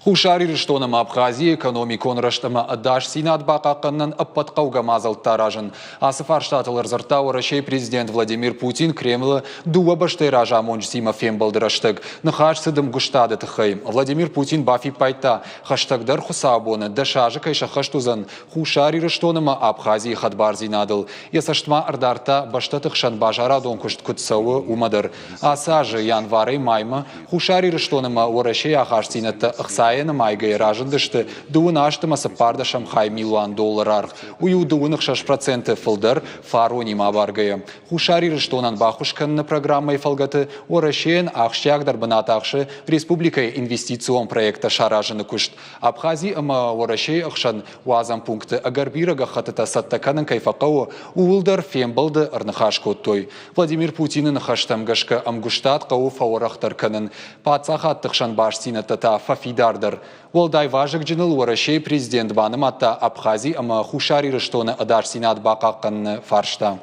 Хуссар Ирыстон ӕмӕ Абхазийы экономикон рӕзт ӕмӕ ӕдасдзинад бахъахъхъӕнынӕн ӕппӕт хъӕугӕ мадзӕлттӕ аразын. Ацы фарстатыл ӕрдзырдта Уӕрӕсейы президент Владимир Путин Кремлы дыууӕ бӕстӕйы разамонджытимӕ фембӕлды рӕстӕг. Ныхас цыд ӕмгуыстады тыххӕй. Владимир Путин бафиппайдта, хӕстӕгдӕр хуыцаубоны 10 азы кӕй сӕххӕст уыдзӕн Хуссар Ирыстон ӕмӕ Абхазийы хӕдбардзинадыл. Йӕ цӕстмӕ ӕрдардта, бӕстӕты хсӕн базарадон куыст куыд цӕуы, уымӕ дӕр. Ацы азы январӕй маймӕ Хуссар Ирыстон ӕмӕ Уӕрӕсейы ахастдзинӕдтӕ ӕхцайӕ нымайгӕйӕ разындысты дыууын аст ӕмӕ цыппӕрдӕсӕм хай милуан доллары аргъ. Уый у дыууын 6% фылдӕр фаронимӕ абаргӕйӕ. Хуссар Ирыстонӕн баххуыс кӕныны программӕйы фӕлгӕты Уӕрӕсейӕн ахсджиагдӕр бынат ахсы республикӕйы инвестицион проекттӕ саразыны куыст. Абхази ӕмӕ Уӕрӕсейы ӕхсӕн уадзӕн пункты ӕгӕр бирӕ гӕххӕттытӕ цӕттӕ кӕнын кӕй фӕхъӕуы, ууыл дӕр фембӕлды ӕрныхас кодтой. Владимир Путины ныхӕстӕм гӕсгӕ ӕмгуыстад хъӕуы фӕуӕрӕхдӕр кӕнын, паддзахадты хсӕн бастдзинӕдтӕ та фӕфидардӕр. Уӕлдай вазыгджыныл Уӕрӕсейы президент банымадта Абхази ӕмӕ Хуссар Ирыстоны ӕдасдзинад бахъахъхъӕныны фарста.